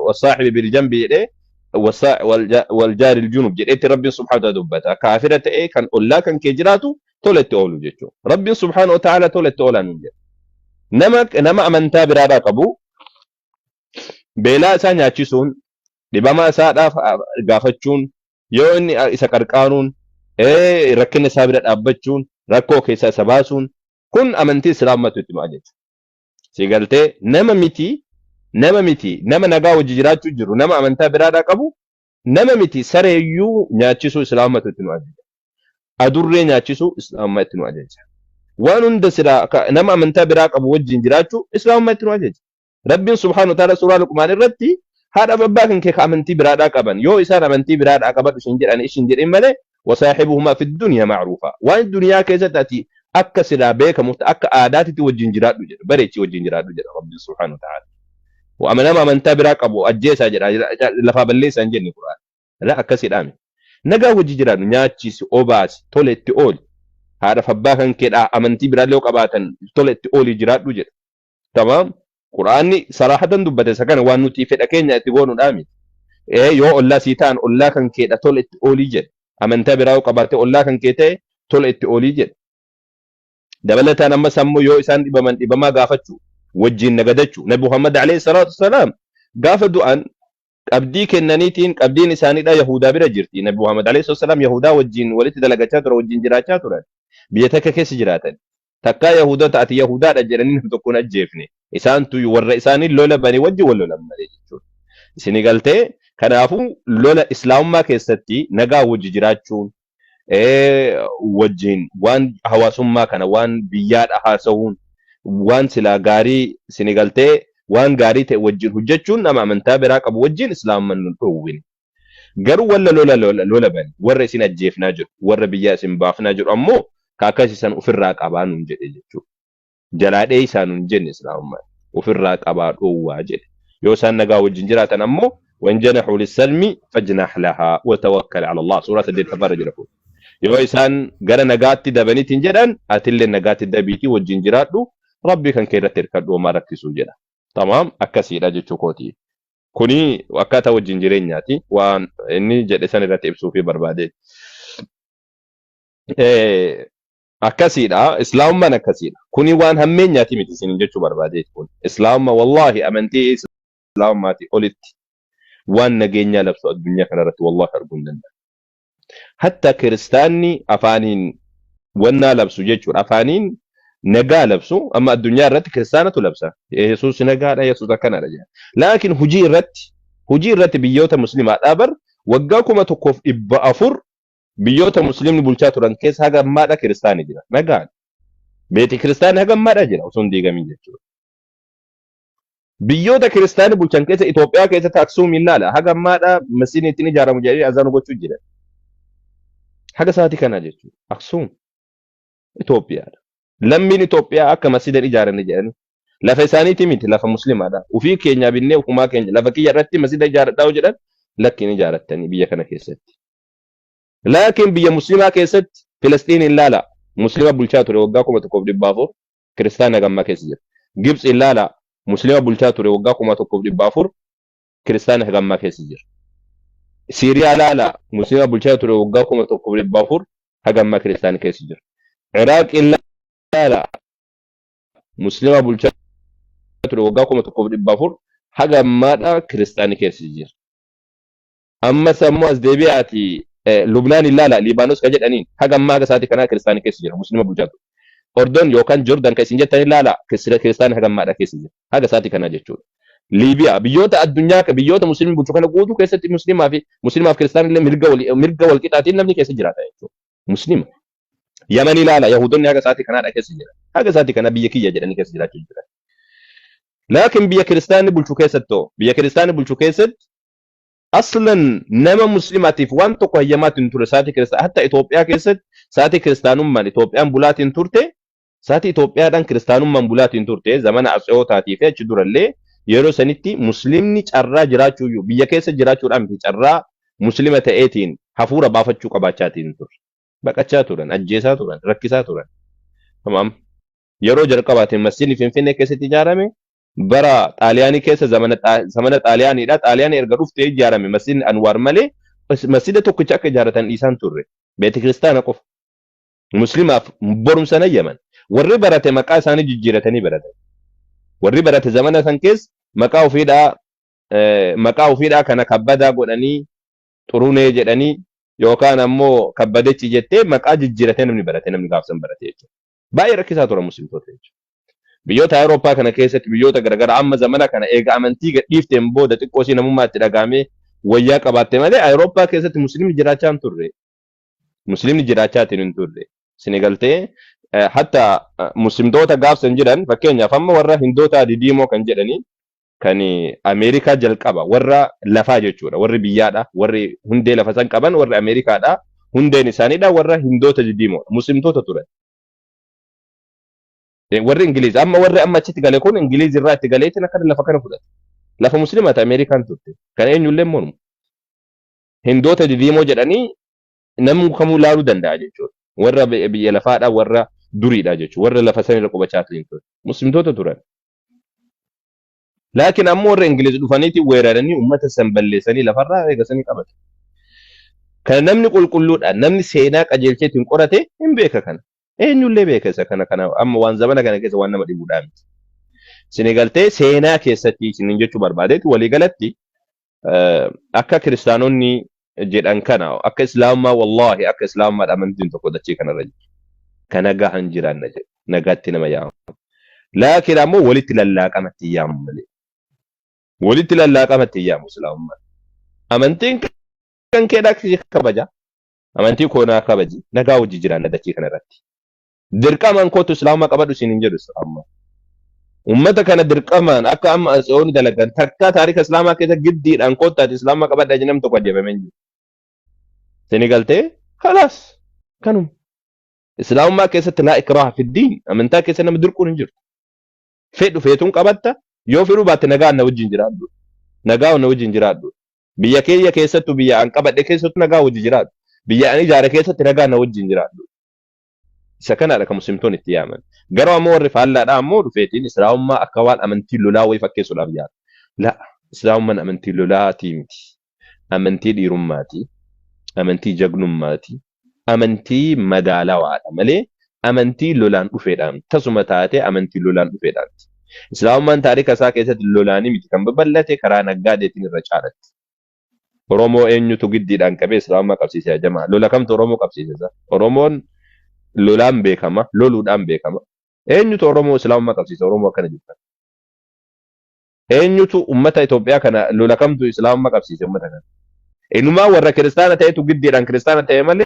Wasaahibi biljanbi jedhee, waljaari ljunub jedheetti Rabbiin subhaanahu wa ta'ala dubbata. Kaafira ta'ee kan ollaa kan kee jiraatu tola itti oolu jechuudha. Rabbiin subhaanahu wa ta'ala tola itti oolaa nuun jedha. Nama amantaa biraadhaa qabu beelaa isaa nyaachisuun, dhibamaa isaadhaaf gaafachuun, yoo inni isa qarqaaruun, rakkina isaa bira dhaabbachuun, rakkoo keessaa isa baasuun kun amantii Islaamummaatti itti ma'a jechuudha. Si galtee? Nama miti, nama miti, nama nagaa wajji jiraachuu jiru, nama amantaa biraadhaa qabu, nama miti, sareeyyuu nyaachisuu Islaamummaatu itti nu ajaja. Adurree nyaachisuu Islaamummaa itti nu ajaja. Waan hunda silaa nama amantaa biraa qabu wajjin jiraachuu Islaamummaa itti nu ajaja. Rabbiin subhaanahu wa ta'ala suuraa Luqmaan irratti haadha abbaa kan kee ka amantii biraadhaa qaban yoo isaan amantii biraadhaa qabadhu isin jedhan isin jedhin malee, wasaahibuhumaa fi dunya ma'ruufa, waan duniyaa keessatti ati akka silaa beekamutti, akka aadaatitti wajjin jiraadhu jedha, bareechi wajjin jiraadhu jedha Rabbiin subhaanahu wa ta'ala. Wa nama amantaa biraa qabu ajjeesaa jedha, lafaa balleessaa hin jenne Qur'aan. La, akkasiidhaami. Nagaa wajji jiraadhu, nyaachisi, obaasi, tole itti ooli. Haadhaaf abbaa kan keedhaa amantii biraallee yoo qabaatan tole itti oolii jiraadhu jedha. Tamaam. Qur'aanni saraahatan dubbate isa kana, waan nuti fedha keenya itti goonuudhaa miti. Yoo ollaa sii ta'an ollaa kan keedha tola itti oolii jedha. Amantaa biraa yoo qabaate ollaa kan kee ta'e tola itti oolii jedha. Dabalataan ammas ammoo yoo isaan dhibaman dhibamaa gaafachuu, wajjin nagadachuu. Nabi Muhammad alayhi salaatu wassalaam gaafa du'an qabdii kennaniitiin qabdiin isaaniidha Yahudaa bira jirti. Nabi Muhammad alayhi salaatu wassalaam Yahudaa wajjin walitti dalagachaa turan, wajjin jiraachaa turan. Biyya takka keessa jiraatan. Takkaa Yahudoota ati Yahudaadha jedhanii nam tokko hin ajjeefne. Isaantu warra isaanii lola bane wajjin wal lolan malee jechuudha. Isini galtee? Kanaafuu lola Islaamummaa keessatti nagaa wajji jiraachuun, wajjin waan hawaasummaa kana, waan biyyaadha haasa'uun, waan silaa gaarii, isini galtee, waan gaarii ta'e wajjin hojjechuun nama amantaa biraa qabu wajjin Islaamummaan nu dhoowwine. Garuu warra lola bane, warra isin ajjeefnaa jedhu, warra biyyaa isin baafnaa jedhu ammoo ka akkasiisan ofirraa qabaa nuun jedhe jechuudha. Jalaa dheeysaa nuun jenne Islaamummaan. Ofirraa qabaa dhoowwaa jedhe. Yoo isaan nagaa wajjin jiraatan ammoo wa in janahu lissalmi fajnah lahaa wa tawakkal ala Allah, suuraa 8ffaarra jira kun. Yoo isaan gara nagaatti dabaniitiin jedhan atillee nagaatti dabiitii wajjin jiraadhu, Rabbii kan kee irratti hirkadhu, homaa rakkisuu jedha. Tamaam, akkasiidha jechuu kooti. Kuni akkaataa wajjin jireenyaati. Waan inni jedhe san irratti ibsuufii barbaade. Akkasiidha. Islaamummaan akkasiidha. Kuni waan hammeenyaati miti isiniin jechuu barbaadeeti kun. Islaamummaa, wallaahi, amantii Islaamummaati olitti waan nageenyaa labsu addunyaa kanarratti wallaahi arguu hin danda'an. Hatta kiristaanni afaaniin wannaa labsu jechuudha. Afaaniin nagaa labsu amma addunyaa irratti kiristaanatu labsa. Yesuus nagaadha, Yesuus akkanadha jedha. Laakiin hojii irratti biyyoota muslimaadhaa bar waggaa 1400 biyyoota muslimni bulchaa turan keessa haga ammaadha kiristaani jira. Nagaan. Beeti kiristaani haga ammaadha jira osoo hin diigamin jechuudha. Biyyoota kiristaani bulchan keessa Itoophiyaa keessatti Aksuum ilaala. Haga ammaadha masjiidni ittiin ijaaramu jedhanii azaanu gochuu jira. Haga sa'aatii kanaa jechuudha. Aksuum Itoophiyaadha. Lammiin Itoophiyaa akka masjiida hin ijaaranne jedhanii. Lafa isaaniitii miti, lafa muslimaadha. Ufii keenyaa binnee ufumaa keenya lafa kiyya irratti masjiida ijaaradhaa yoo jedhan lakki, hin ijaarattanii biyya kana keessatti. Laakiin biyya muslimaa keessatti Filistiin ilaala. Muslima bulchaa ture waggaa 1400, kiristaana haga ammaa keessa jira. Gibxi ilaala. Muslima bulchaa ture waggaa 1400, kiristaana haga ammaa keessa jira. Siiriyaa ilaala. Muslima bulchaa ture waggaa 1400, haga ammaa kiristaana keessa jira. Iraaq ilaala. Muslima bulchaa ture waggaa 1400, haga ammaadha kiristaani keessa jira. Ammas ammoo as deebi'aati Lubnaan ilaala, Liibaanos ka jedhaniin, haga ammaa haga sa'aatii kanaa kiristaani keessa jira, muslima bulchaa ture. Ordon yookaan Jordan ka isin jettan ilaala, kiristaani haga ammaadha keessa jira. Haga sa'aatii kanaa jechuudha. Liibiyaa, biyyoota addunyaa, biyyoota muslimni bulchu kana guutuu keessatti muslimaa fi muslimaaf kiristaanni illee mirga wal qixaatiin namni keessa jiraata jechuudha. Muslima. Yaman ilaala, Yahuudonni haga sa'aatii kanaadha keessa jira. Haga sa'aatii kana biyya kiyya jedhanii keessa jiraachuu jira. Laakiin biyya kiristaanni bulchu keessatti, biyya kiristaanni bulchu keessatti aslan nama muslimaatiif waan tokko hayyamaatiin hin ture sa'aatii kiristaan. Hatta Itoophiyaa keessatti sa'aatii kiristaanummaan Itoophiyaan bulaatiin turte, sa'aatii Itoophiyaadhaan kiristaanummaan bulaatiin turte, zamana Atseyootaatii fi achi durallee, yeroo sanitti muslimni carraa jiraachuu iyyuu, biyya keessa jiraachuudhaan miti, carraa muslima ta'eetiin hafuura baafachuu qabaachaatiin hin turre. Baqachaa turan, ajjeesaa turan, rakkisaa turan. Tamaam. Yeroo jalqabaatiin masjidni Finfinnee keessatti ijaarame. Bara Xaaliyaanii keessa zamana Xaaliyaaniidha. Xaaliyaanii erga dhuftee ijaarame masjidni Anwaar malee masjida tokkicha akka ijaaratan dhiisaan turre. Beeti kiristaana qofa. Muslimaaf borumsa nayyaman. Warri barate maqaa isaanii jijjiiratanii baratan. Warri barate zamana san keessa maqaa ofiidhaa maqaa ofiidhaa kana kabbadaa godhanii xurunee jedhanii yookaan ammoo kabbadechi jettee maqaa jijjiiratee namni barate namni gaafsan barate jechuudha. Baay'ee rakkisaa tura muslimtoota jechuudha. Biyyoota Awurooppaa kana keessatti biyyoota garaagaraa amma zamana kana eega amantii gadhiifteen booda xiqqoo isii namummaa itti dhagaamee wayyaa qabaatte malee Awurooppaa keessatti muslimni jiraachaa hin turre. Muslimni jiraachaa hin turre. Sini galtee hatta muslimtoota gaafsan jiran fakkeenyaaf amma warra Hindoota didiimoo kan jedhanii kan Ameerikaa jalqaba warra lafaa jechuudha. Warri biyyaadha. Warri hundee lafa san qaban warri Ameerikaadha. Hundeen isaaniidha warra Hindoota didiimoodha. Muslimtoota turan. Warri Ingiliiz amma warri amma achitti gale kun Ingiliiz irraa itti galeetiin akka lafa kana fudhate. Lafa musliimaati Ameerikaan turte. Kan eenyullee mormu. Hindoota didiimoo jedhanii namni kamuu laaluu danda'a jechuudha. Warra biyya lafaadha warra duriidha jechuudha. Warra lafa sanirra qubachaa turan. Muslimtoota turan. Laakiin ammoo warra Ingiliiz dhufaniiti weeraranii uummata san balleessanii lafarraa eegasanii qabatan. Kana namni qulqulluudha. Namni seenaa qajeelcheetiin qorate hin beeka kana. Eenyullee beeka isa kana kana amma waan zamana kana keessa waan nama dhibuudhaa miti. Isin galtee seenaa keessatti isinin jechuu barbaadeeti waliigalatti akka kiristaanonni jedhan kana akka islaamummaa wallaahi akka islaamummaa amantiin tokko dachee kanarra jiru. Ka nagaa hin jiraanna jedhu nagaatti nama yaamu. Laakiin ammoo walitti lallaaqamatti yaamu malee. Walitti lallaaqamatti yaamu islaamummaan. Amantiin kan keedhaa kabaja. Amantii koo naa kabaji. Nagaa wajji jiraanna dachee kanarratti. Dirqamaan kootu islaamummaa qabadhu siin hin jedhu islaamummaa. Uummata kana dirqamaan akka amma asi'oonni dalagan takkaa taarika islaamaa keessa giddiidhaan koottaati islaamummaa qabadha jedhu namni tokko ajjeefamee hin jiru. Sini galtee khalaas kanuma. Islaamummaa keessatti laa ikraaha fiddiin amantaa keessa nama dirquun hin jirtu. Fedhu feetuun qabatta yoo fedhuu baatte nagaa na wajjin jiraadhu. Nagaa na wajjin jiraadhu. Biyya keenya keessattuu biyya an qabadhe keessattuu nagaa wajji jiraadhu. Biyya an ijaare keessatti nagaa na wajjin jiraadhu. Isa kanaadha kan muslimtoonni itti yaaman. Garuu ammoo warri faallaadhaa ammoo dhufeetiin islaamummaa akka waan amantii lolaa wayii fakkeessuudhaaf yaala. La islaamummaan amantii lolaatii miti. Amantii dhiirummaati. Amantii jagnummaati. Amantii madaalawaadha malee amantii lolaan dhufeedhaan tasuma taatee amantii lolaan dhufeedhaan miti. Islaamummaan taarika isaa keessatti lolaanii miti kan babal'ate karaa naggaadeetiin irra caalatti. Oromoo eenyutu giddiidhaan qabee islaamummaa qabsiise yaa jamaa? Lola kamtu Oromoo qabsiise isa? Oromoon lolaan beekama, loluudhaan beekama. Eenyutu Oromoo islaamummaa qabsiise? Oromoo akkana jirtan. Eenyutu ummata Itoophiyaa kana lola kamtu islaamummaa qabsiise ummata kana? Inumaa warra kiristaana ta'etu giddiidhaan kiristaana ta'e malee